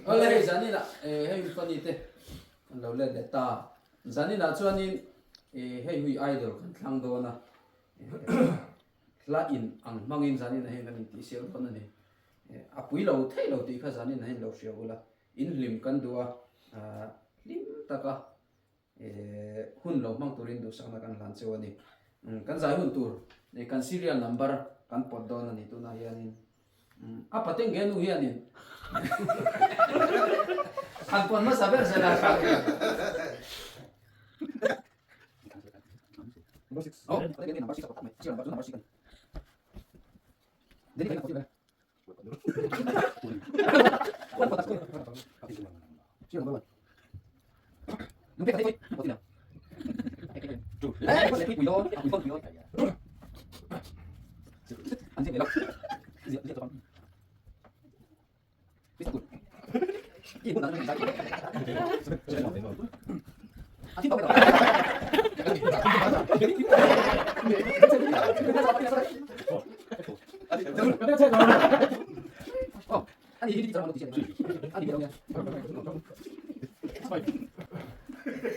Awle hei zanin ah hei funny te kan lo let leh ta. Zanin ah chuanin hei hui idol kan thlang dawn a. Hla in ang hmangin zanin ah hian kan intihsiak dawn a ni. A pui lo thei lo tih kha zanin ah hian lo hria ula. In hlim kan duh a, hlim taka hun lo hmang turin duhsakna kan hlan cheu a ni. Kan zai hun tur kan serial number kan pawt dawn a ni tunah hianin a pateng nge nu hianin han pawt hmasa ber zel a.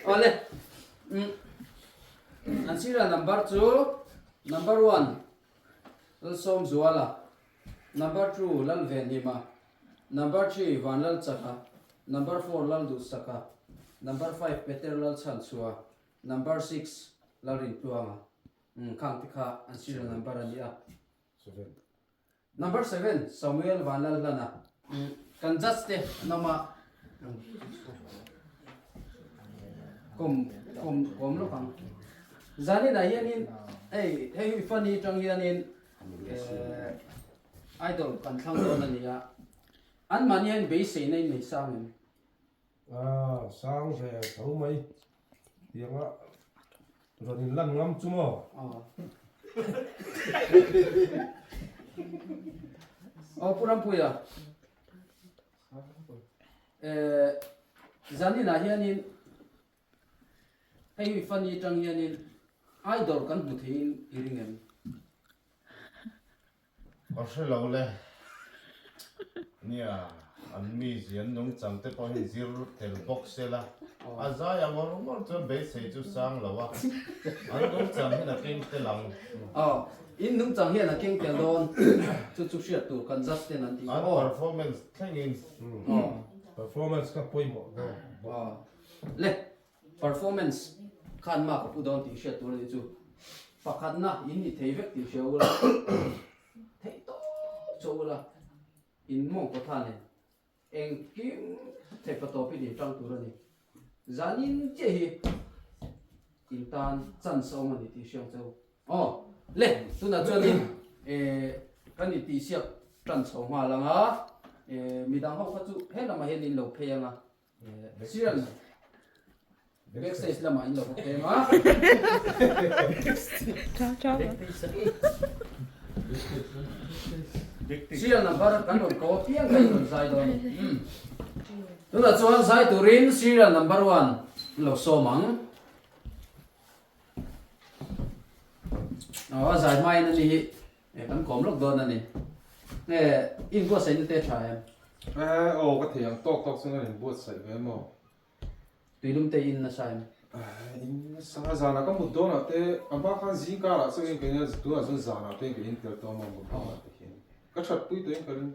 Awle an serial number chu number 1 Lalsawmzuala number 2 Lalvenhima Number 3 Vanlalchaka Number 4 Lalduhsaka Number 5 Peter Lalchhanchhua Number 6 Lalrintluanga Khang te kha an serial number a ni a. Number 7 Samuel Vanlalhlana Kan judge te an awm a. Kawm kawm kawm lawk ang. Zaninah hianin hei hei hi funny atang hianin Idol kan thlang dawn a ni a, anmahni hian beiseina in nei sang em? Ah, sang ve tho mai. Tianga rawn in lan ngam chu maw? Aw Pu Rampuia, eh zaninah hianin hei funny atang hianin idol kan hmu theiin i ring em? Ka hre lo le. Nia, an mizia an nungchang te pawh hi zir tel bawk se la. A zai ang ngawr ngawr chuan beisei chu sang lo a, an nungchang hian a keng tel ang. Aw, in nungchang hian a keng tel dawn chu chu hriat tur kan judge ten an tih An performance thlengin. Aw. Performance kha pawimawh dawn bawk. Aw. Le, Performance khan mark a pu dawn tih hriat tur a nih chu. Pakhatna in ni thei vek tih hria ula, theih tawp chauh ula, in mawng kawtha nen engkim theih pa tawpin in tang tur a ni. Zanin chiah hi in tan chance a awm a ni tih hriang cheu. Aw le, tunah chuanin kan intihsiak tan chho nghal ang a, midang ho kha chu he lamah hian in lo phei ang a. Sian backstage lamah in lo va peng a. Serial number kan rawn ko apiang kha in rawn zai dawn a ni. Tunah chuan zai turin serial number 1 in lo sawm ang. Aw a zai hmain a ni hi. Kan kawm lawk dawn a ni. Nge i inbuatsaihna te tha em? Eh, aw ka thei ang tawk tawk chuan ka inbuatsaih ve maw? Tuilum te in nasa em? Eh, in nasa zanah ka mut dawnah te a hma khan zing karah chuan in ka in a, tunah chuan zanah te in ka in tel tawh a maw mut dawnah te hian. Ka thatpui tawhin ka ring.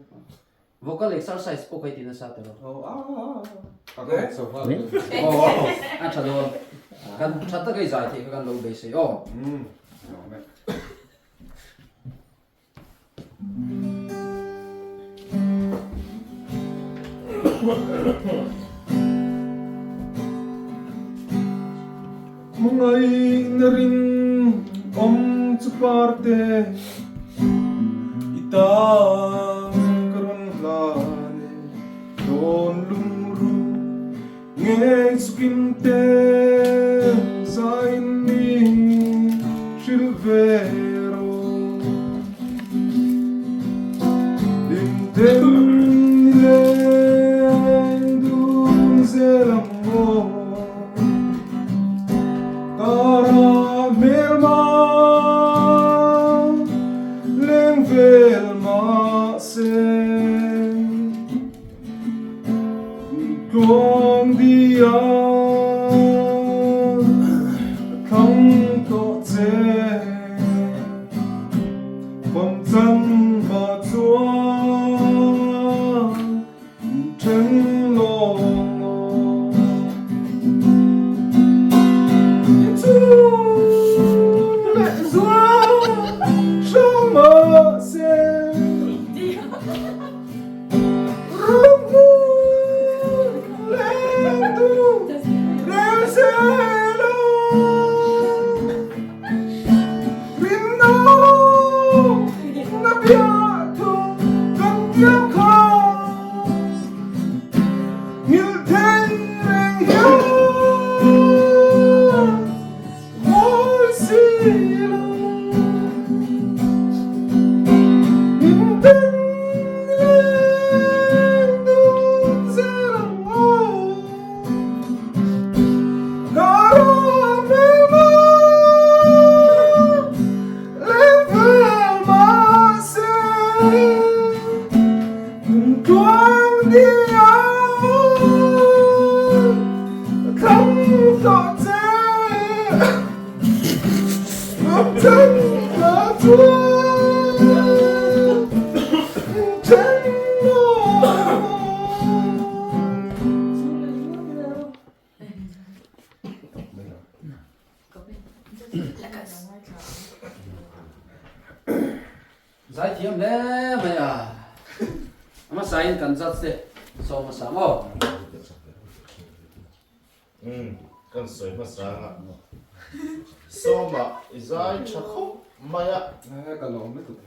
Vocal exercise pawh ka i ti nasa tawh lo. Aw a a a ka ka awk chho nghal. Aw a tha dawn. Kan tha taka i zai theih kha kan lo beisei aw. Umm, nuam e. Hmangaihna ring awm chu parte i tan ka rawn hlan e, dawn lungru Ngei sukim te zain mi hrilh ve rawh. Hlim ten ni leng dun zel ang maw. Kara hmel mah leng vel mahse. Zaithiam hle mai a. A hmasain kan judge te sawm hmasa ang aw. Umm kan sawi hmasa ang a. Sawma i zai tha khawp mai a. Ka lawm lutuk.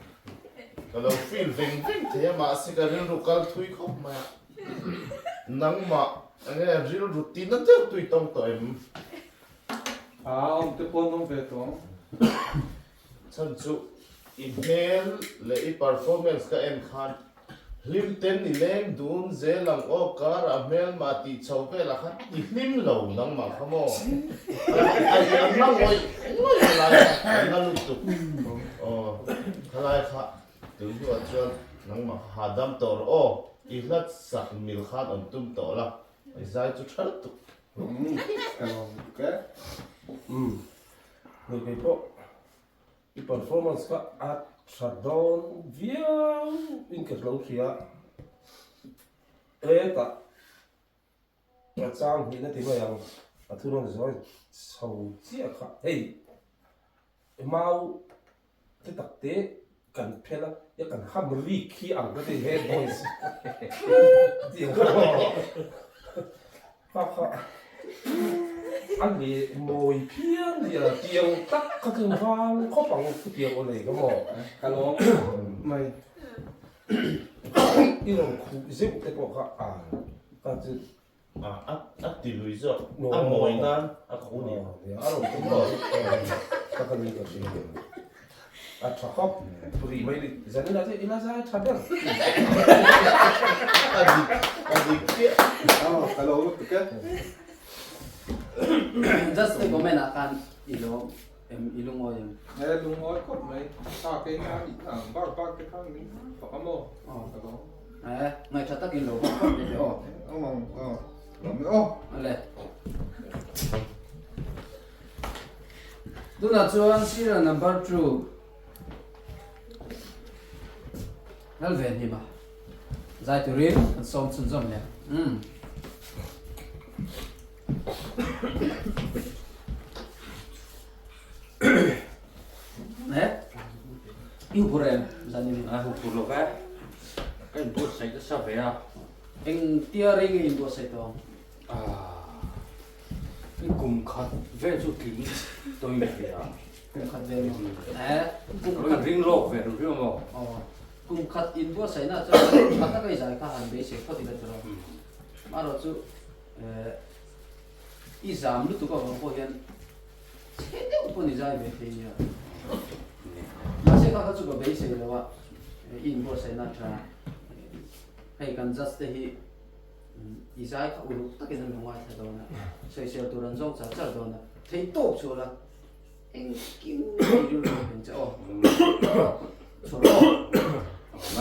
Ka lo feel veng veng thei a mahse ka rilru kal thui khawp mai a. Nangmah enge rilru tina deuh tui tawng tawh em? Aa awm te pawh an awm ve tawh ang. Chhan chu i hmel leh i performance ka en khan hlim ten i leng dun zel ang aw kar a hmel mah tih chho velah khan i hlim lo nangmah kha maw a i a na ngawih ngawih a lai kha a na lutuk aw khalai kha tun hnuah chuan nangmah kha hahdam tawh rawh aw i hlat sak mil khan awm tum tawh la i zai chu tha lutuk. Ka lawm lutuk e. Ni kei pawh i performance kha a tha dawn viau in ka hlo hria hetah ka chang hnih na ti mai ang a thu rawn zawi chho chiah kha hei mau te tak te kan phel a ya kan ham rik khi ang ka ti head voice ti ang kha kha a le mawi phian nia tiang tak kha chu vang khawp ang chu tiang aw nei ka maw ka lawm mai i rawn khuh zeuh te pawh kha a ka chu A a ti lui zawk a mawi nan a khu ni. A rawn tum lo ka ka ni ka hria a tha khawp ri mai ni zanin ah chuan ila zai tha ber. A dik a dik chiah. Aw ka lo lutuk e. Just a comment ah khan i lo em i lungawi em. E lungawi khawp mai tha kei na nih ang bak bak te khan min fak a maw ka lo. Eh, ngai tha takin lo vak vak leh aw. Awm ang, aw. Lawm e aw. Ale. Tunah chuan serial number 2. Lal ve hnim a. Zai turin kan sawm chhun zawm leh. Um. Eh? I hupur em zanin? A hupur lo ve. Ka inbuatsaih nasa ve a. Eng tia rei nge inbuatsaih tawh ang? Ah, i kum khat vel chu tling tawh in hria. Kum khat vel maw? Eh, kum khat. Ka ring lawk ve rih maw? Aw, kum khat inbuatsaihna chuan tha taka i zai kha han beisei phawt ila chu lo. Amaherawhchu, eh, I zam lutuk avang pawh hian chhe deuh pawn i zai ve thei nia. Mahse kha kha chu ka beisei lo a, i inbuatsaihna tha hei kan judge te hi i zai kha uluk takin an lo ngaithla dawn a, sawisel tur an zawng char char dawn a, thei tawp chhuah la engkim i rilru ang che aw. Chhuah rawh aw.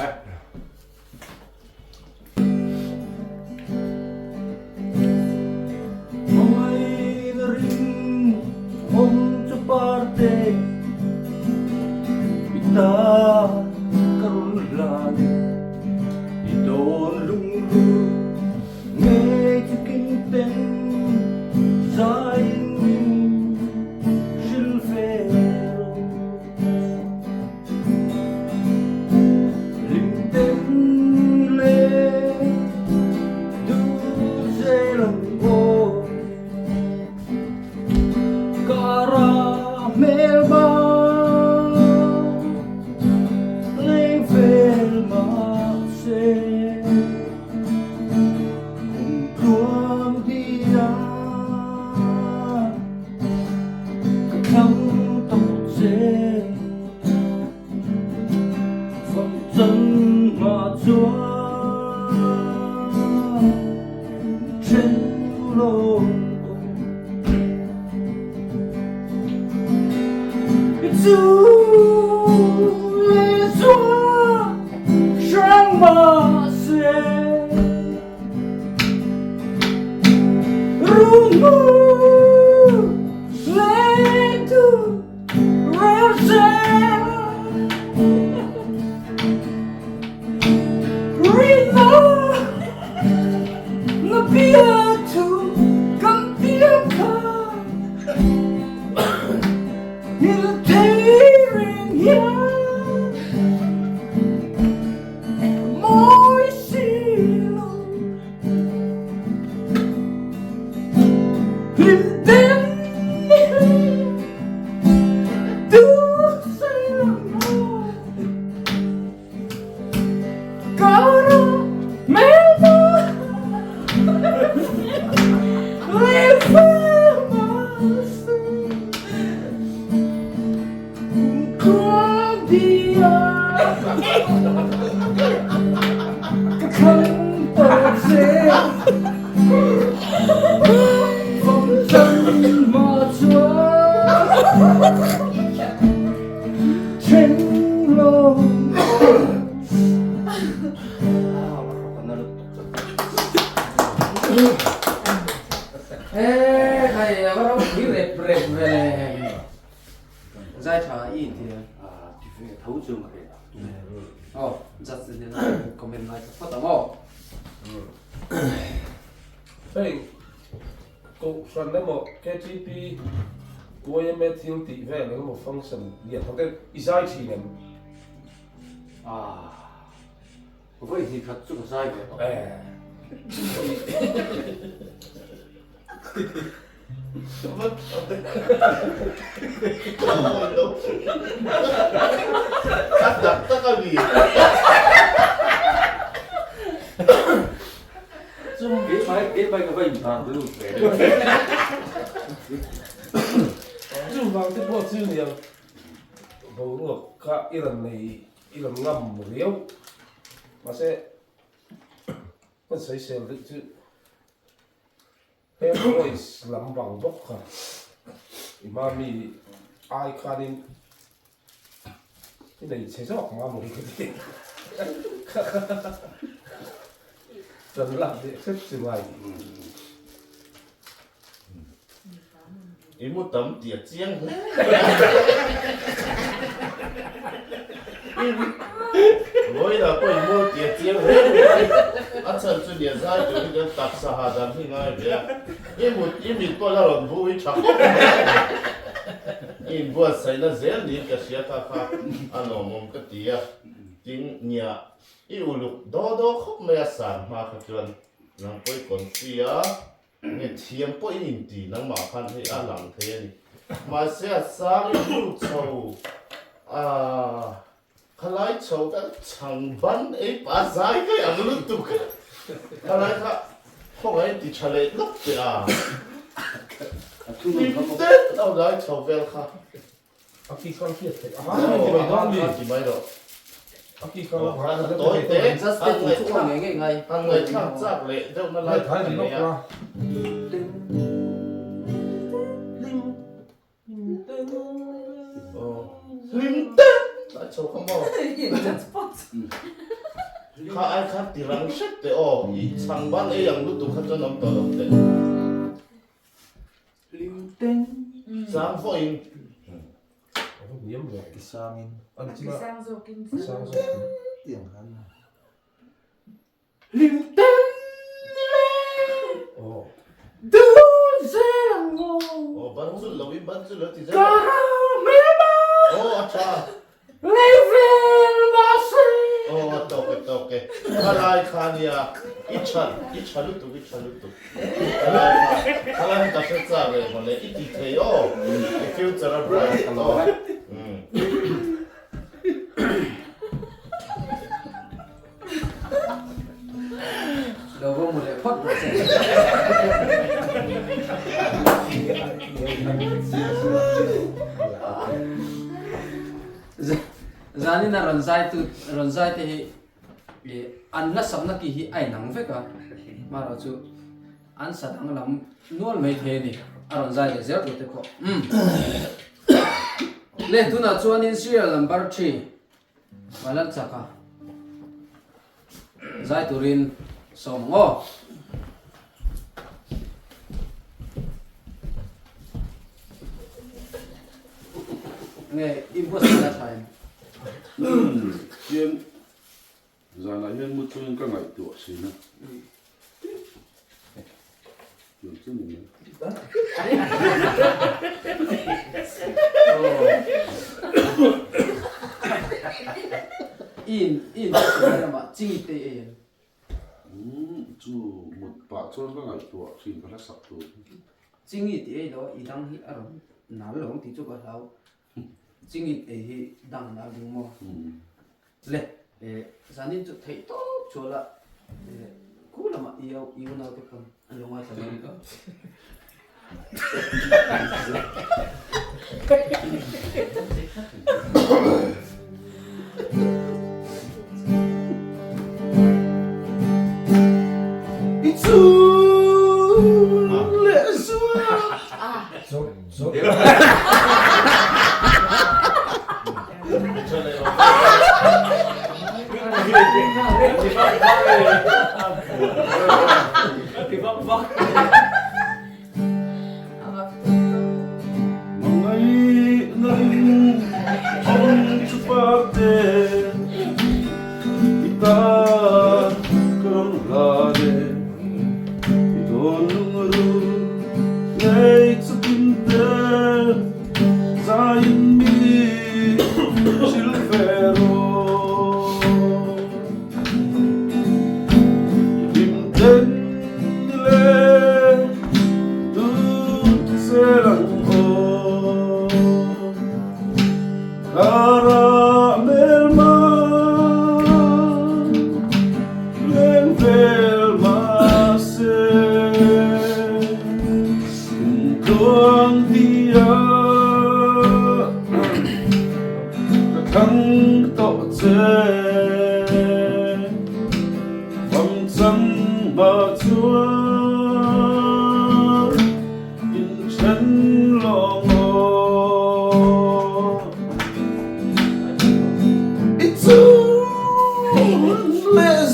Kohhran emaw KTP YMA thil tih vel eng emaw function lian thawk te i zai thin em? Ah, vawi hnih khat chu ka zai ve tawh. A tak tak a ni. Chuvang te pawh chu niang boruak kha i rawn nei i rawn ngam riau mahse kan sawisel rih chu he voice lam bang bawk kha i hma mi ai khanin I nei chhe zawk ang a maw ka ti. Kan lak leh hrep chu ngai. I mu tam tih a chiang hle. Vawiinah pawh i mu tih a chiang hle mai. A chhan chu nia zai tur hi kan taksa hahdam hi ngai ve a. I mut i mit pawh la rawn bu i tha khawp mai. I inbuatsaihna zel niin ka hria kha kha a lawmawm ka ti a, tin nia i uluk daw daw khawp mai a san hma kha chuan nang pawh i confi a, nge thiam pawh i inti nangmah khan hei a lang thei a ni. Mahse a sang i lut chho a khalai chho ka chhang ban ei pah zai kai ang lutuk khalai kha khawngaih in ti tha leh lawk teh a hlim den lo lai chho vel kha a ki kha hriat theih a ti mai dawn mi ti mai rawh a ki kha a tawi te han ngaihthlak chak leh deuh na lai kha nei a. Hlim te a chho kha maw? Kha ai kha ti rang hret teh aw, i chhang ban ei ang lutuk kha chuan awm tawh lo teh. Chang vawiin. Hlim ten ni le Dun zel ang aw Aw ban chu lo in ban chu lo ti zel Ka ram em a Aw a tha Lei vel mahse Aw a tawk e tawk e Kha lai kha nia i tha i tha lutuk i tha lutuk Kha lai kha kha lai kha ka hre chak reng mawle i ti thei aw i future a bright aw umm. Lo va mu leh phawt rawh se. Zanin a rawn zai tu rawn zai te hi an la sakna ki hi a inang vek a, marawh chu an sa danglam nual mai thei a ni, a rawn zai leh zel tur te pawh. Le tunah chuanin serial number 3 Malal chak a, zai turin sawm ang aw. Nge inbuatsaih na tha em? Hian zanah hian mu chungin ka ngaihtuah thin a. Tun chu ni mai. Chennai lamah chingit te i ei em? Umm chu mut pah chuan ka ngaihtuah thin ka hla sak tur hi. Chingit i ei lo a, i dang hi a rawn nal lo ang tih chu ka hlau. Chingit ei hi dang a nal ding maw? Le zanin chu theih tawp chual a khu lamah i i unau te pawn an lo ngaithla dawn ka. I chung leh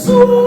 zual.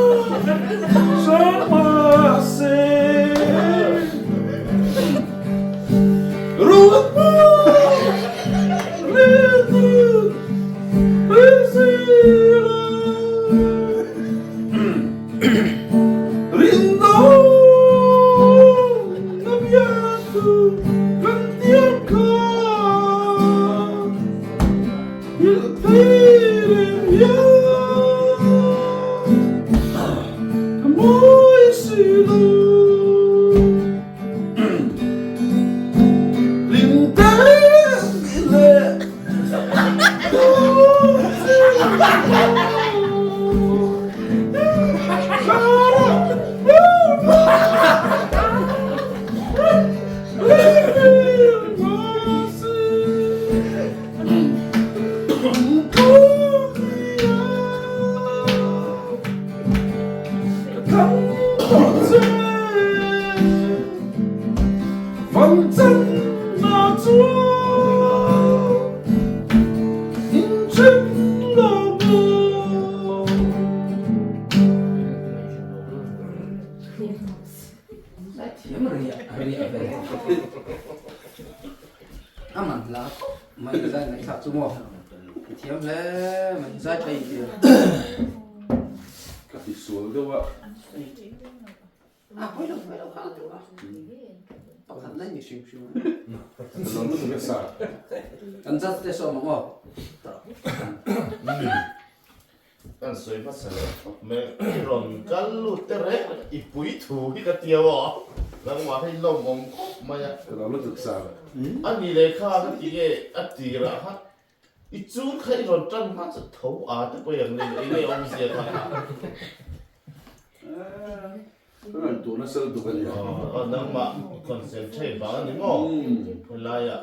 A man hla khawp mai zai ngaihthlak chu maw i thiam hle mai zai tha in tia. Ka ti sual deuh a. A pawi lo pawi lo kha a duh a. Pakhat na ni hrim hrim. Ka lo lutuk e sa. Kan judge te sawm ang aw. Kan sawi hmasa leh khawp mai i rawn kal lut te reng reng i pui thu hi ka tia aw nangmah hi lawmawm khawp mai a. Ka lo lutuk sa. A ni leh kha ka ti nge a tirah kha i chul kha i rawn tan hma chu tho a te pawh i ang leh eng nge awmzia kha. Ka ngaihtuah nasa lutuk a nia. Aw nangmah i concentrate vang a ni maw? Helaiah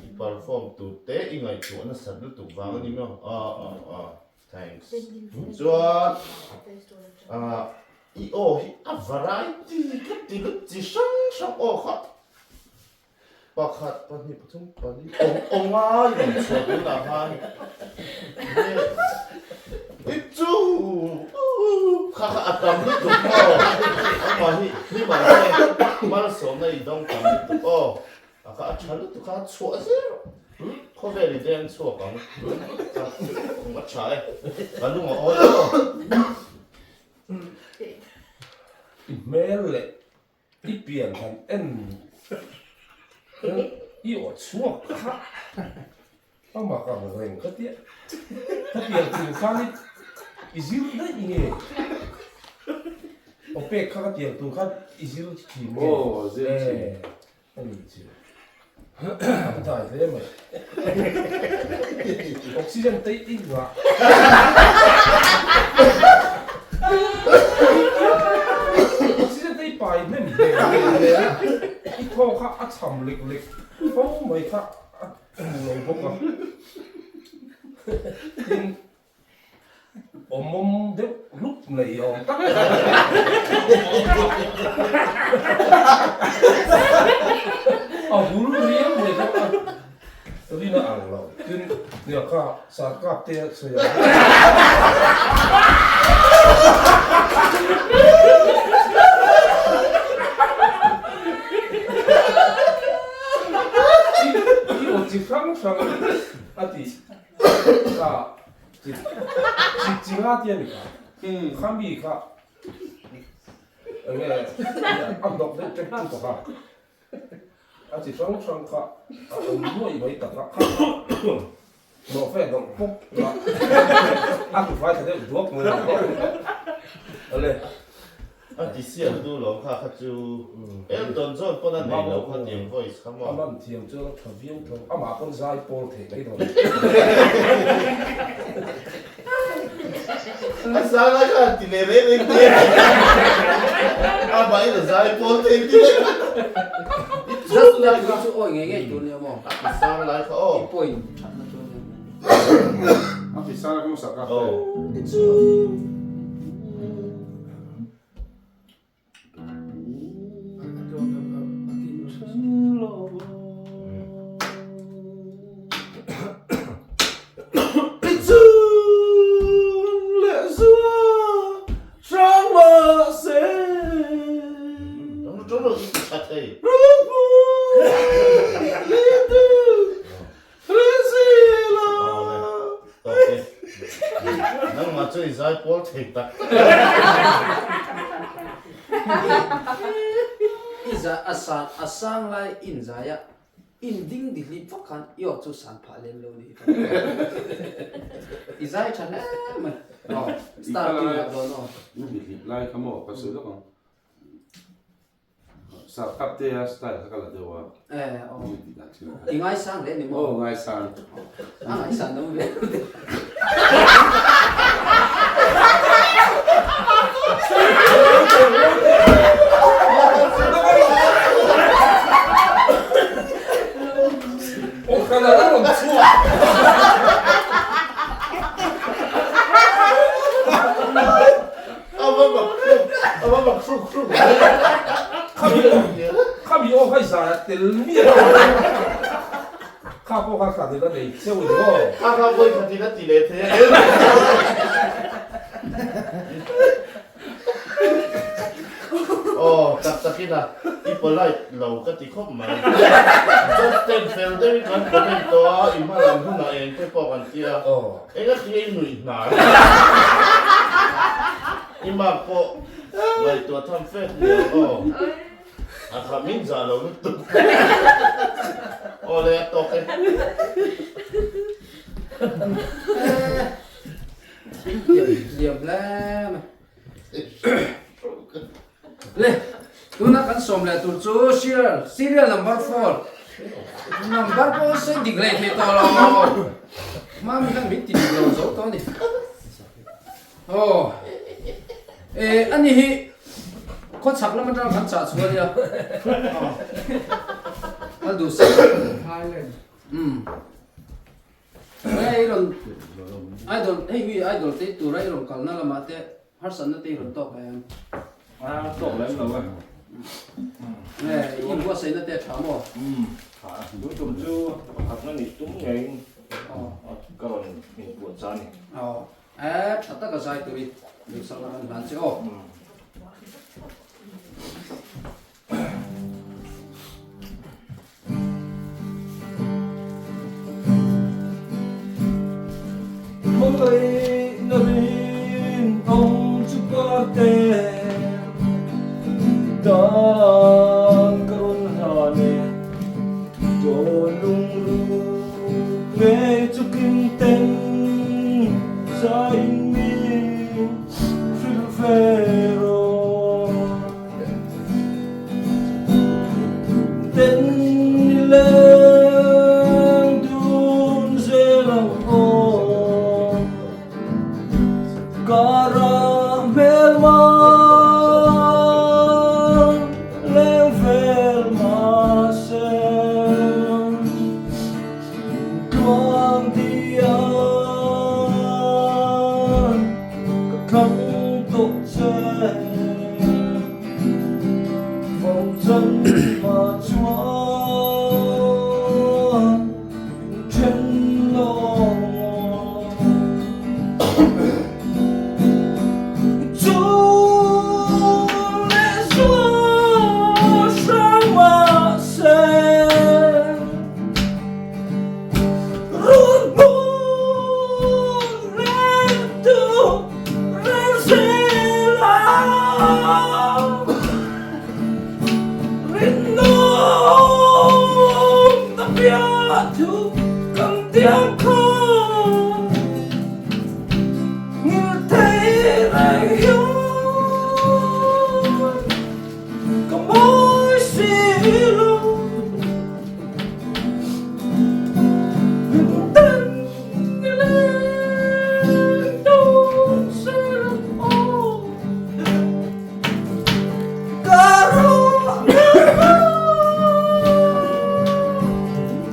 i perform tur te i ngaihtuah nasat lutuk vang a ni maw? Aw aw aw thanks. Chuan ah i aw hi a variety ka ti lut chi hrang hrang aw kha Pakhat, pahnih, pathum, pali, aw aw ngai rawn chhuah tunah khan i chu kha kha a tam lutuk aw amah hi hlim ang che malsawmna i dawng tam lutuk aw a kha a tha lutuk kha chhuah zel rawh khawvel i deng chhuak ang a tha e ka lung a awi aw. I hmel leh I pian han en i aw chhuak kha a mak ang reng ka tia ka pian chung khan i. I zir daih nge? Aw pek kha ka tiang tur khan i zir thin nge? Aw zir thin. A ni chu. A dai hle mai. Oxygen te i ngah. Oxygen te i pai hnem hle hle a. I thaw kha a cham lek lek fo mai kha a hmu lo bawk a. Tin, Awmawm deuh hlup nei awm tak a hul riau mai kha a rin a ang lo tin nia kha sarkap te a sawi ang. I aw chi hrang hrang a ti kha. Chi chi nga tia ni kha. Kha mi kha enge a hnawk deuh ṭep ṭup a kha. A chi hrang hrang kha a awm nuaih mai tak a kha kha hnawh fe dawlh pawp a a hmu fai ta deuh duak mai a. Awle. A ti siam du lo kha kha chu Elton John pawn a nei lo kha tiang voice kha maw. A man thiam chuan a tha viau tho. Amah pawn zai pawl thei mai dawn. A sang lai khan ti ve reng reng te. Amah in a zai pawl thei ti leh. Just lai kha chu awi ngei ngei tur nia maw. A sang lai kha aw. I point thatna chu ania. A ti sang lai kha maw sak a. Aw. Nangmah chu i zai pawl thei tak tak. I zai a san a sang lai in zai a in ding di hlip vak khan i aw chu san phah lem lo ni i zai tha hle mai aw star team ah dawn aw. In di hlip lai kha maw ka sawi lawk ang. Sap te a style kha ka la deuh a. Eh aw. I ngaisang hle ni maw? Aw ngaisang. A ngaisang deuh ve. Aw ka la rawn chhuak. A va mak hruk, a va mak hruk hruk. Khami khami aw kha i zai a tel miah lo. Kha pawh kha hran in a nei cheu ni maw? Kha kha vawi khat in a ti leh thei a em. Aw tak tak in a i polite lo ka ti khawp mai. Just ten fel deuh in kan comment tawh a, i hma lam hunah eng te pawh kan tia. Eng a ti ei nuih hnai. I mark pawh ngaihtuah tham fek ni ang aw. A kha min zah lo lutuk. Aw le a tawk e. Liam hle mai. Le, tuna kan sawm leh tur chu serial, serial number 4. Number pawh sawi dik leh thei tawh lo. Mami khan min ti dik lo zo tawh a ni. Aw, e, ani hi khawchhak lam atang kan chah chhuah a nia. Aw, a duh sak. Thailand. Um. Hei rawn idol, hei hi idol te tura i rawn kalna lamah te Harsatna te i rawn tawk em? A tawk lem lo e. Nge i inbuatsaihna te a tha maw? Umm tha a. Tun tum chu pakhatna nih tum ngeiin ka rawn inpuahchah a ni. Aw e tha taka zai turin duhsakna kan hlan che aw. thu kan tiam kha Ngil thei reng hian ka mawi si lo Min ten ni leng dawn se lo aw Ka ruah ngei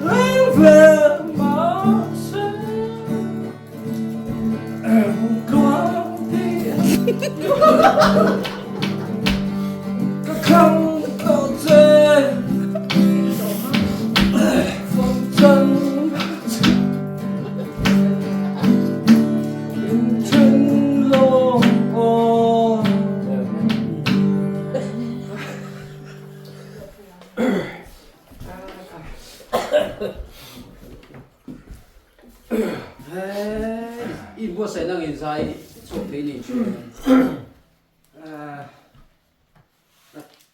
leng ve mah se Ka khang tawh che Fawng chan In then lawng aw. I buatsaih nangin zai chhuak thei ni thin.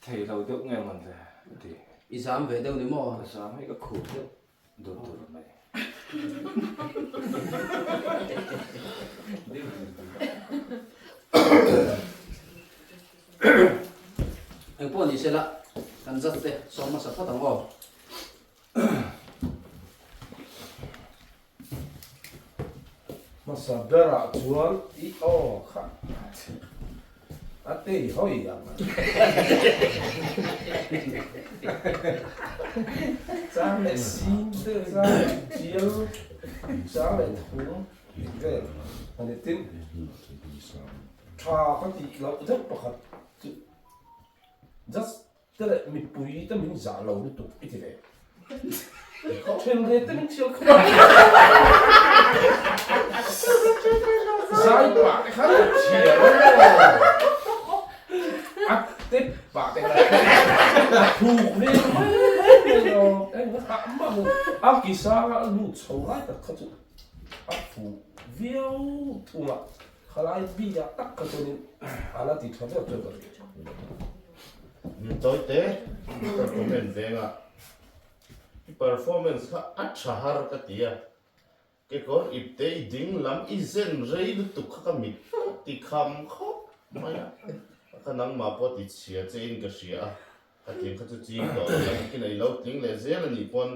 Thei lo deuh nge man le ka ti. I zam ve deuh ni maw? Ka zam hi ka khur deuh dur dur mai. Engpawh ni sela kan zat te sawm hmasa phawt ang aw. Hmasa berah chuan i aw kha a tei hawi ang. Chang leh sin te, chang leh tial, chang leh thum tih vel a ni. Tin, tha ka tih loh deuh pakhat chu just Te leh mipui te min zah lo lutuk i ti ve. Then ve te min thial khawp a. Zai pah te khan a thial a maw. A tep pah te khan a thuk ve mai mai lo. Eng a mah lo. A ki sanga a lut chho lai tak kha chu a fuh viau thung a. Khalai bik ah tak kha chuanin a la ti tha ber chuan ka ring. Min tawi te ka comment veng a, i performance kha a tha har ka ti a, kekawr ipte i ding lam i zen rei lutuk kha ka mit ti kham khawp mai a, ka nangmah pawh ti chhia che in ka hria a, ka tling kha chu ching tawh lo la, nikin a i lo tling leh zel a nih pawn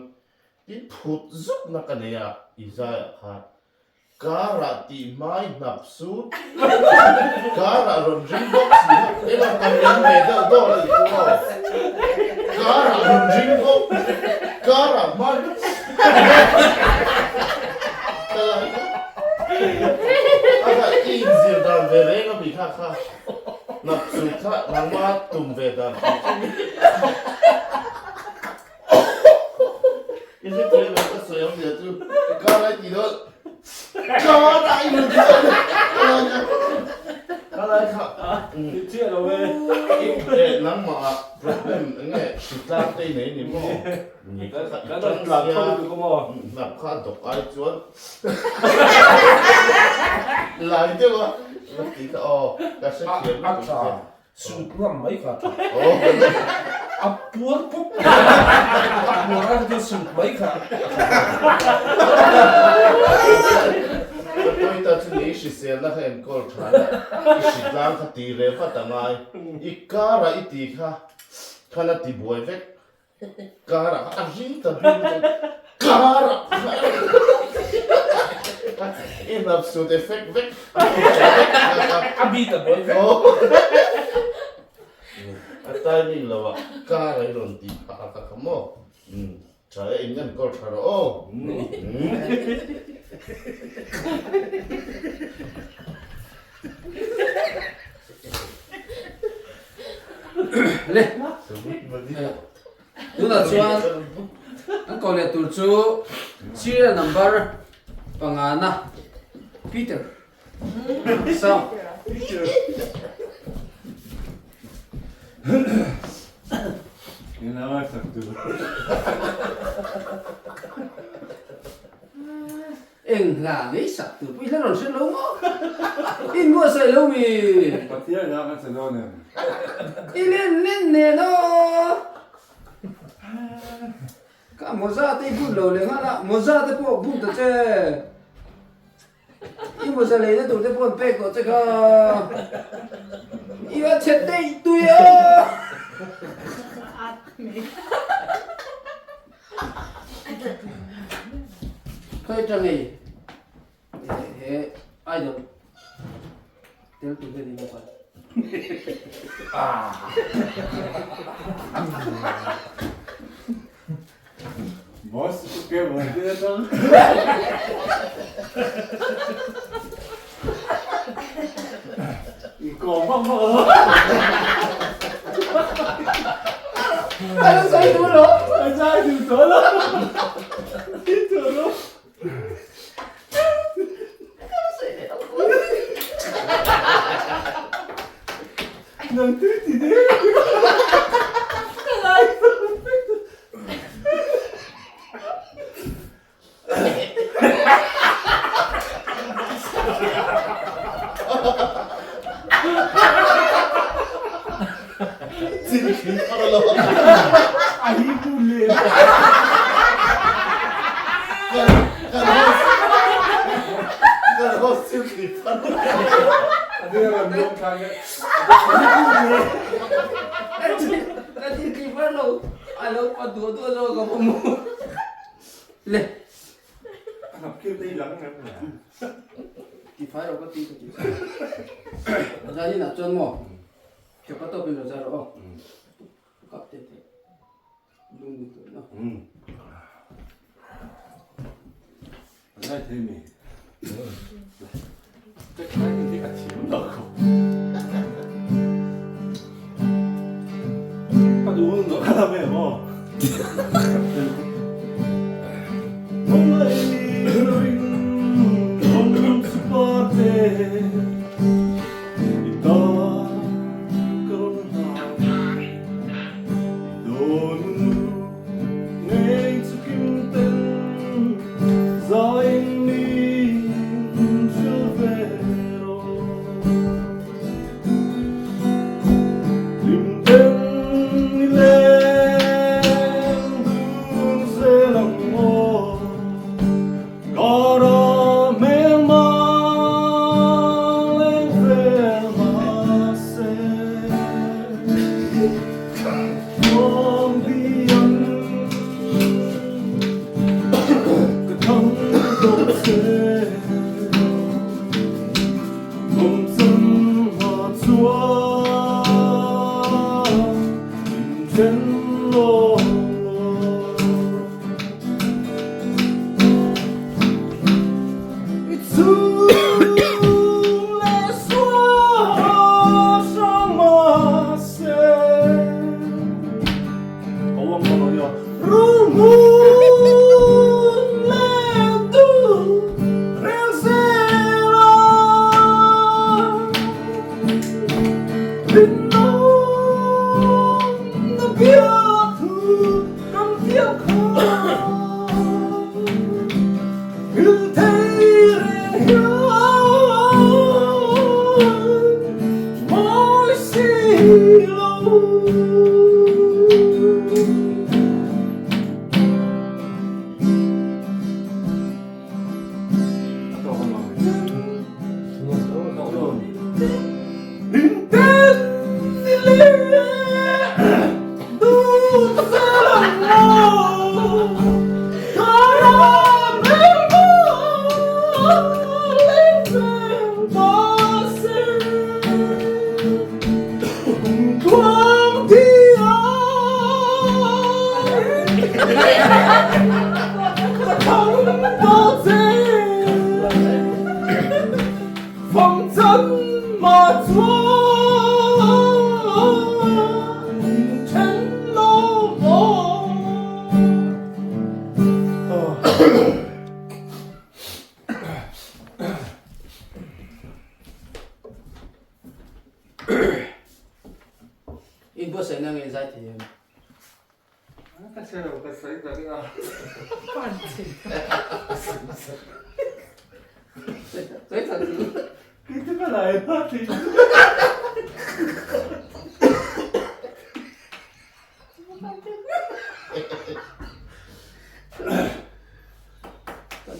i phut zuk na ka nei a, i zaiah khan Karah tih hmai hnap sut, karah rawn ring bawk si a, emaw ka ring ve deuh dawr a nih chu aw. Karah rawn ring bawk, karah hmai hnap sut. Ka la a kha i inzir dan ve reng a mi kha kha hnap sut kha nangma tum ve dan tih chu. I hre thiam lo ka sawi ang nia chu ka lai ti dawn ka lai lo ti dawn ka lai kha ti chiah lo e e nangmah ah problem enge hritlang te i nei ni maw ka kha i tang sia hnap kha a dawk ai chuan lai deuh a ti kha aw ka hre thiam lutuk che. Sut ngam mai kha tha. A puar pawp a puar a chuan sut mai kha a tha. Ka tawita chu ni hriselna kha enkawl tha la, i hritlang kha ti reh vat a ngai. I kara i ti kha khan a ti buai vek. Kara kha a ring ta bik lutuk kara i hnap sut effect vek a beat a buai vek a timing lo ah kara i rawn tih phah a ka kha maw tha e in enkawl tha rawh aw. Le tunah chuan an ko leh tur chu serial number pangana Peter Sound Eng hla ngei sak tur pawh i hla rawn hre lo maw? In buatsaih lo mi? Pathian a kan sa dawn em? I len len nen aw! Ka mawza te i bun lo leh nghal a, mawza te pawh bun ta che. I mawza leina tur te pawh an pek tawh che kha. I a chhe daih tui a. Khawi atang ei he idol tel tur hian in lo kal. Boss ke bawhte atang. I kawm vak vak a. A lo sawi duh lo. A zai duh tawh lo. I tawh lo. Nang tui ti deuh. Ka ngai Ka thil tih var lo a lo pa duah duah zawk ka pawh mu le. Ti fai rawh ka ti ka ti. Zan inah chuan maw Kepa tawpin rawn zai rawh aw. Kap te te. Lung ni tawh na. Zai thei mi. Te khai hi a thiam lo ko. A duh hun zawh kha la ve maw? In buatsaihna nge zai thei em? Ka hre lo, ka sawi ta rih a. Sawi ta rih. Kei chu ka lai hma thei.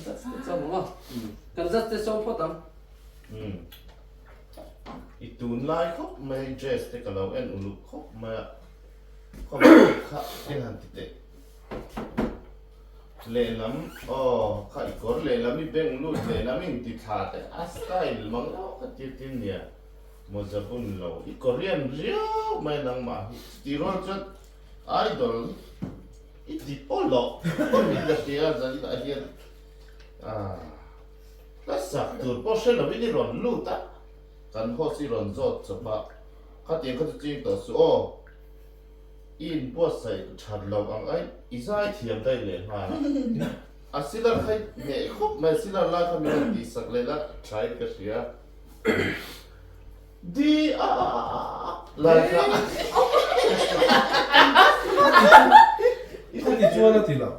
Judge te sawm ang aw. Kan judge te sawm phawt ang. I tunlai khawp mai dress te ka lo en uluk khawp mai a. Khawmah kha eng han ti teh. Lehlam aw kha i kawr lehlam i bank lut lehlam in ti thla teh a style mang lo kha tir tin nia mawza bun lo i Korean riau mai nangmah hi chuti rual chuan idol i ti pawlawh pawlawh in ka hria zaninah hian ah hla sak tur pawh hre lovin i rawn lut a kan host i rawn zawt chawp a khatiang kha chu ching tawh suh aw. I inbuatsaih that loh ang ai i zai thiam daih leh nghal a. A silar kha i hneh khawp mai, silar lai kha min rawn tihsak leh la tha in ka hria. Di a a a a a lai kha. Ka ti chuan a ti lo.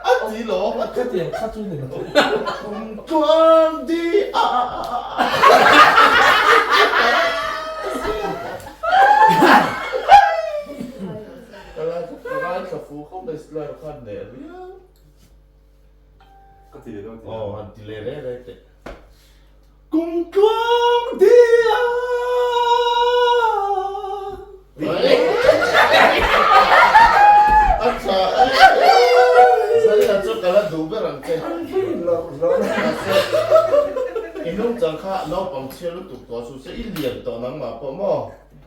A ti lo. Ka ti ang kha chu ni lo. Chuan di a a a a a. Ka lai ka ngaithla fu khawp mai slur khan leh riau. Ka ti leh dawn ti. Aw han ti leh reng reng teh. Kumtluang dia. A tha e. Zaina chu ka la duh ber ang che. I hnungchang kha naupang chhia lutuk tawh suh se i lian tawh nangmah pawh maw?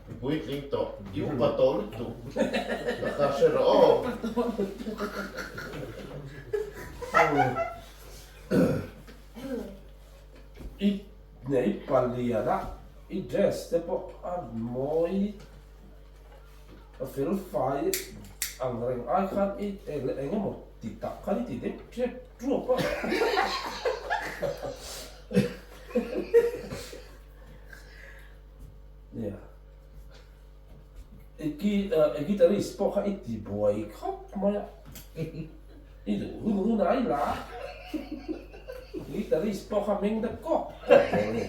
I puitling tawh, i upa tawh lutuk. Ka kha hre rawh aw. I nei palian a, i dress te pawh a mawi a fel fai ang reng ai khan i eng emaw ti tak khan i ti deuh tep tuap a. Nia i guitarist pawh kha i ti buai khawp mai a. I duh hun hun ai la. Guitarist pawh kha meng deuh kawk kawk tawh a ni.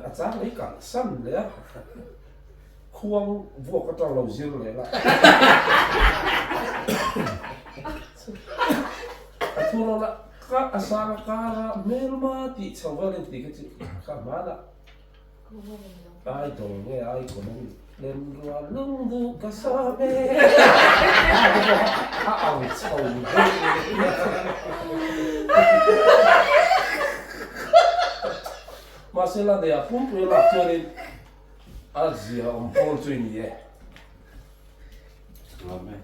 A chang leh i kalsan leh a, khuang vuak atang lo zir leh la. A thu lo la, ka a sang a kar a hmelma tih chho velin tih kha chu ka hman a. Idol nge icon a ni. Lemrua lung duh ka sawm e. A ang chho deuh. Mahse la nei a pumpui a lak chuanin a zia awm pawl chu i ni e. Lawm e.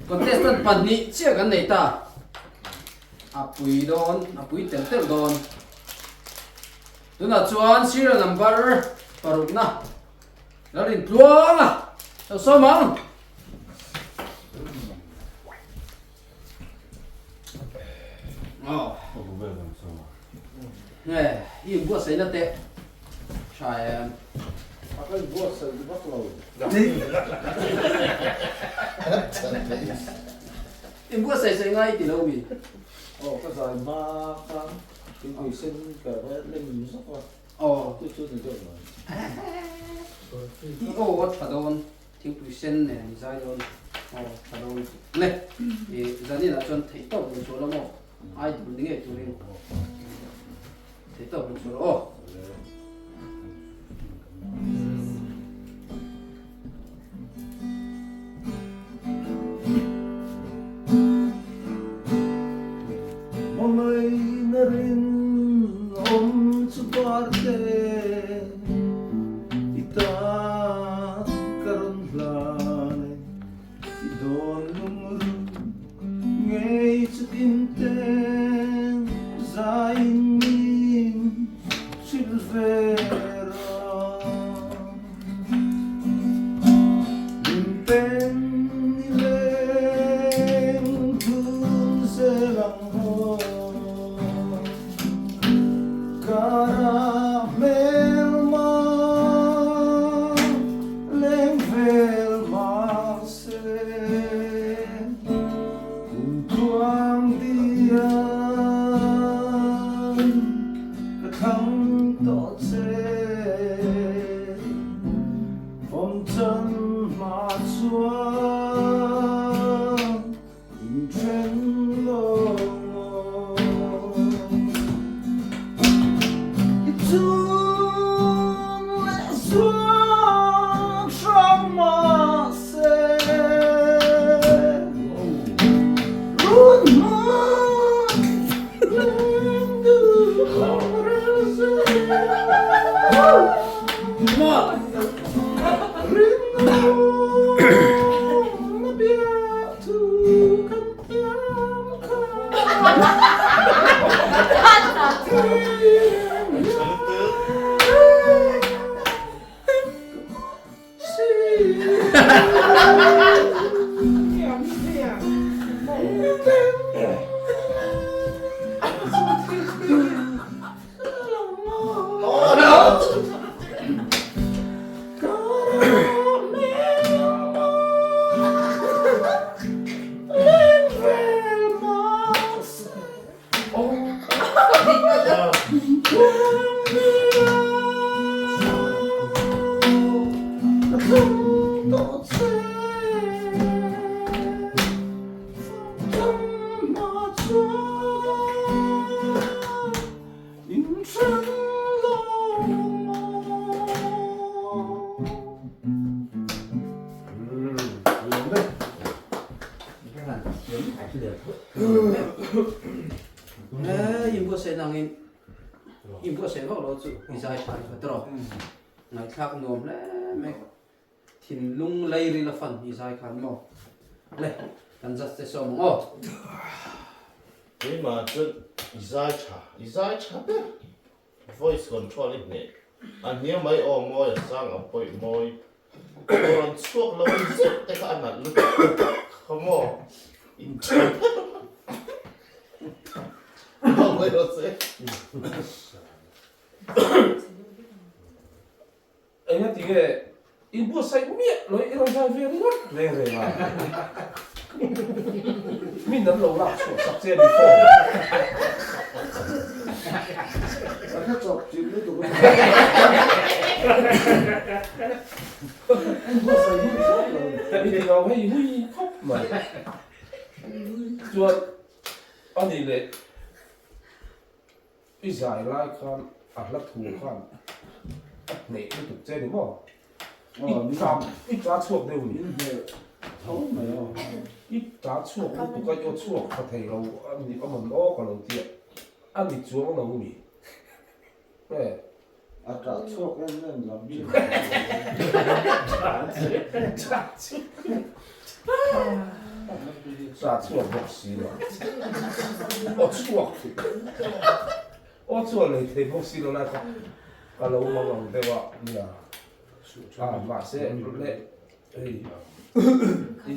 Contestant pahnih chiah kan nei ta. A pui dawn, a pui tel tel dawn. Tunah chuan serial number parukna lo rin tluang a, lo sawm ang. Nge, i inbuatsaihna teh tha em? A ka inbuatsaih vak lo. Inbuatsaih saih ngai i ti lo mi? Aw, ka zai hma khan thingpui sen ka va lem zawk a. Aw. Chu chu ni deuh mai. I aw a tha dawn. Thingpui sen nen i zai dawn aw tha dawn le i zanin ah chuan theih tawp rawn chhuah la maw idol ni ngei turin theih tawp rawn chhuah rawh aw. Hmangaihna rinawm chu parte i tan ka rawn hlan e, i dawn lungruk ngei chu kim ten zaiin min hrilh ve. chan hma chuan inthen lawng aw. I chhung leh zuang hrang mahse run hmun reng duh rel zel. Ngaihthlak nuam hle mai. Thinlung leiril a fan hi zai khan maw? Le, kan just te sawm ang aw. Keimah chuan i zai tha, i zai tha ber. Voice control i hneh. A hniam mai aw mawi a sang ang pawih mawi. Aw rawn chhuak lo in zeuh te kha a nalh lutuk kha maw? In tha ber. Aw mai rawh se. Eng ati nge in buatsaih miah lo i rawn zai ve ringawt reng reng a? Min an lo lak chhuah sak che a ni fo. Ka hre chawp chip lutuk a. In buatsaih miah thlawt lo. Mi ti lo hei hui khawp mai. Chuan ani leh I zai lai khan a hla thu khan a hneh lutuk che ni maw? I tla i tla chhuak deuh ni. In hneh tho mai aw. I tla chhuak lutuk a i aw chhuak tha thei lo a ni a mawn aw ka lo ti a, a ni chuang lo mi. E. A tla chhuak em em lam chu. Tla chhuak. Tla chhuak bawk si lo. Aw chhuak thei. Aw chuan nei thei bawk si lo lai kha ka lo mang ang deuh a nia. A mahse leh hei i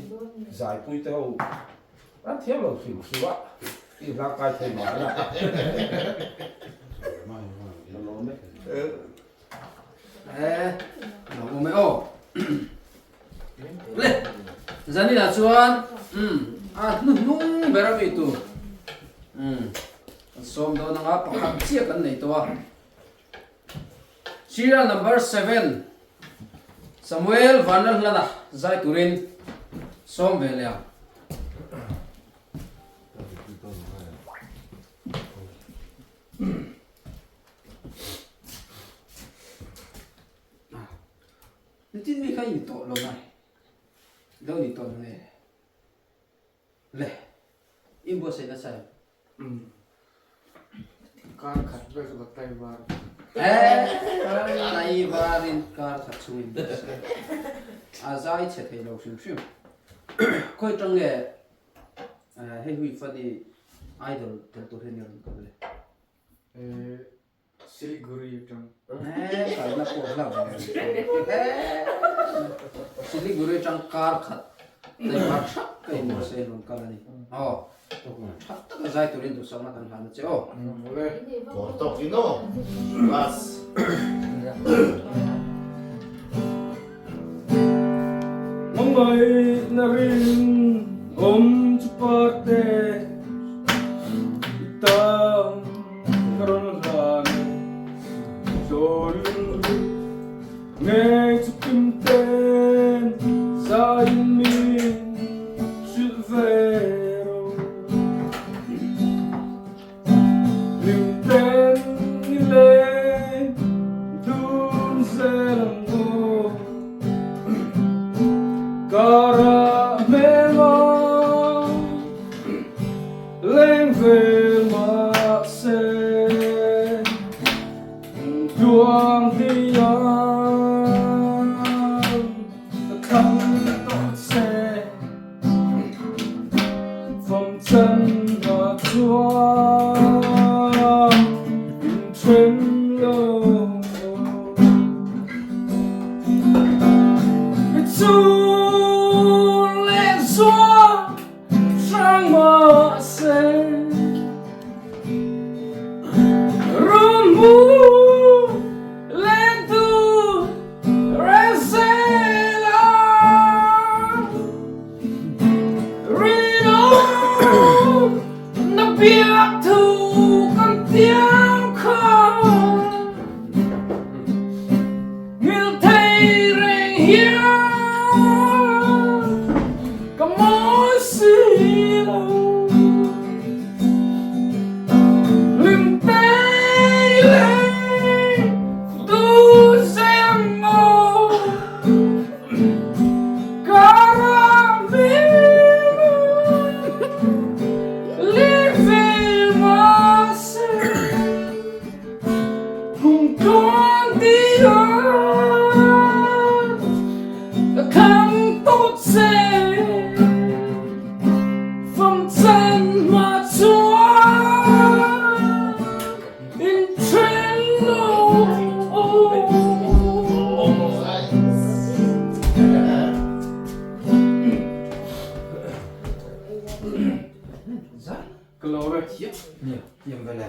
zaipui te ho an thiam lo hrim hrim a i hla kai thei mah la. E lo awm e aw. Le, zaninah chuan umm a hnuhnung ber a mi tur umm kan sawm dawn anga pakhat chiah kan nei tawh a. Serial number seven Samuel Vanlalhlana zai turin sawm ve leh ang. Nitin mi kha i ni tawh lo nai, lo ni tawh lo e. Le, i buatsaih nasa em? Umm, kar khat vel chu ka tlaivar. Eh, tlaivarin kar khat chhung in buatsaih. A zai chhe thei lo hrim hrim. Khawi tang nge hei hui funny idol tel tur hian i rawn kal le? Eh, Siliguri atang. Eh, kalna pawh hla ve. Eh, Siliguri atang kar khat tlaivar thap ka in mahse rawn kal a ni. Aw, tha taka zai turin duhsakna kan hlan a che aw. Kawr tawk in aw. Class. Hmangaihna ring awm chu parte i tang ka rawn hlan e. Tlawn lungruh ngei chu kim te. Kara hmela leng vel mahse tluang hian ka thlang tawh che. Fam chan ah chuan inthen lo. Chu leh zual hrang mahse Run mu leh duh reng zel a Rinawm na biak thu kan tiam kha. Nghilh thei reng hian ka mawi si lo. Hlim tei leh duh zel maw ka ram hmel leng ve mahse. Kum tluang ti a ka thlang tawp che Fam chan hma chuan in then lo. Ka lo ve. Thiam vele.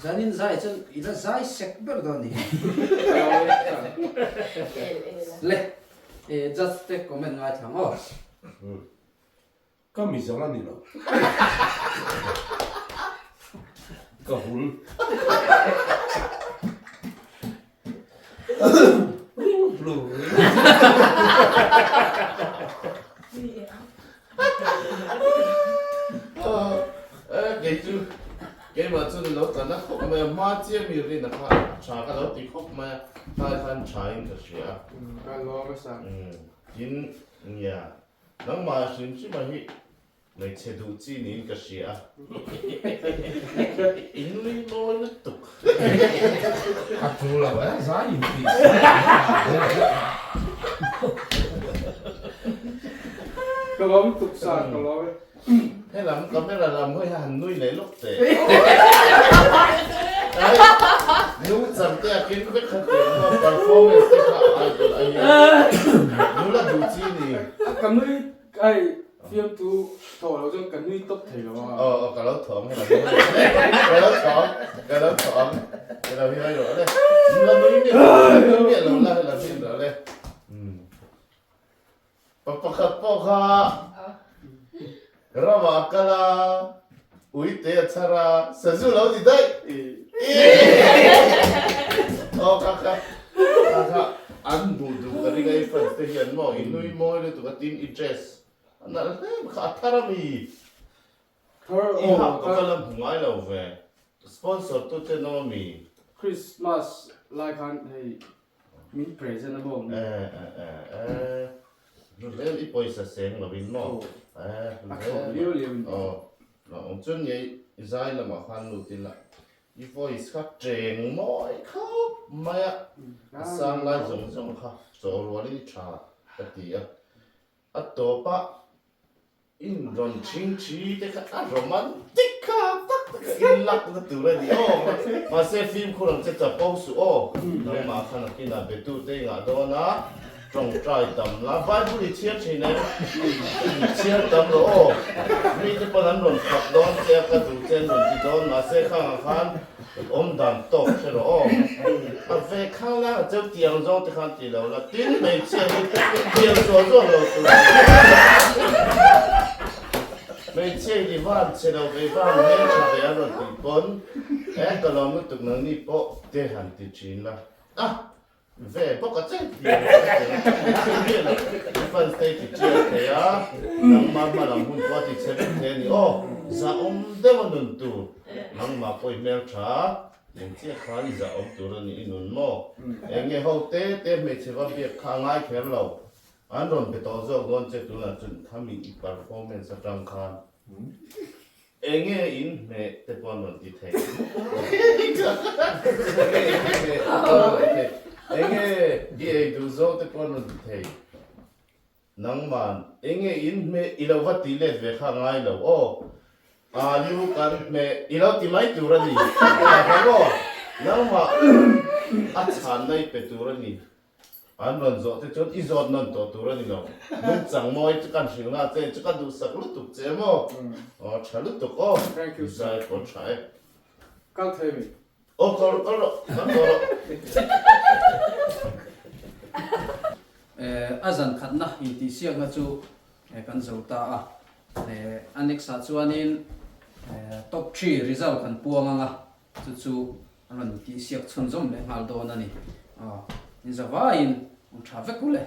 Zanin zai chuan i la zai sek ber dawn ni. Le e just te comment ngai thlang aw. Ka mizang a ni lo. Ka hul. Ring blue. Kei chu keimah chuan lo tla na khawp mai a, hma chiah mi rin a kha tha ka lo ti khawp mai a, khalai khan tha in ka hria a. Ka lawm a sa. Tin, nia, nangmah hrim hrim a hi Hmeichhe duh chi niin ka hria a, i nui mawi lutuk. A tu lo e, zai in tih. Ka lawm lutuk sa, ka lawm e. Helam camera lam hawi hi han nui leh lawk teh. Nu cham te a kin vek kha teh maw performance te kha idol a hian nula duh chi ni. Ka nui Ai fiamtu thawh loh chuan ka nui tawp thei lo a. Aw aw ka lo thawng hei ka lo thawng ka lo thawng ka lo hi rawh le la nui miah nui miah lo la hei la nui rawh le pa pakhat pawh kha ramah a kal a uite a chhar a sazu lo ni daih aw kha kha kha kha an hmuh duh ka ring a i fans te hian maw i nui mawi lutuk a tin i dress a nalh hle mai kha a thar a mi i hak ka la hmu ngai lo ve sponsor tu te nawm a mi. Christmas lai khan hei min present a maw. Eh eh eh eh hlu i pawisa seng lo in maw eh hlu hle mai aw. Awm chuan nge i zai lamah khan lut ila i voice kha cheng mawi khawp mai a, a sang lai zawng zawng kha chaw rualin i tha ka ti a, a tawpa in rawn chhing thi te kha a romantic kha tak tak a in lak na tur a ni aw, mahse fimkhur ang che chapo suh aw, nangmah khan a kinah betu te i ngah dawn a. Tawngtai tam la, Bible i chhiar thin em? I chhiar tam rawh aw. Mite pawn an rawn fak dawn che a, ka duh che an rawn ti dawn, mahse khangah khan awm dan tawk hre rawh aw. A ve khang lang a cheu tiang zawng te khan ti lo la, tin hmeichhia hi tiang zual zual lo tur a ni. Hmeichhia hi van chhe lo ve, van hmeltha ve an rawn tih pawn, e ka lawm lutuk nangni pawh te han ti thin la. A! Ve bawk a che tih i fans te i ti chiang thei a, nangmah hma lam hun pawh a ti chhe vek thei a ni aw, zahawm deuh a nun tur, nangmah pawh i hmel tha, eng chiah khan i zahawm tur a ni i nun maw? Eng nge ho te te hmeichhe va biak kha a ngai kher lo. An rawn pe tawh zawk dawn che tunah chuan khami i performance atang khan enge in hmeh te pawh an rawn ti thei. Enge in hmeh te pawh an rawn ti thei. Enge i ei duh zawng te pawh an rawn ti thei. Nangman enge in hmeh i lo va ti let ve kha ngai lo aw. Alu kan hmeh i lo ti mai tur a ni. Engah maw nangmah a chhanna i pe tur a ni. An rawn zawh te chuan i zawt nawn tawh tur a ni lo. Nungchang mawi chu kan hrilh nghal che, chu ka duhsak lutuk che maw? Aw tha lutuk aw. Thank you sir. Zai pawh tha e. Kal thei mi. Aw kal rawh kal rawh kal tawh rawh. A zan khatna intihsiakna chu kan zo ta a, a next ah chuanin top three result kan puang ang a, Chu chu a rawn tihsiak chhunzawm leh nghal dawn a ni. Aw, in zavaiin awm tha vek u le.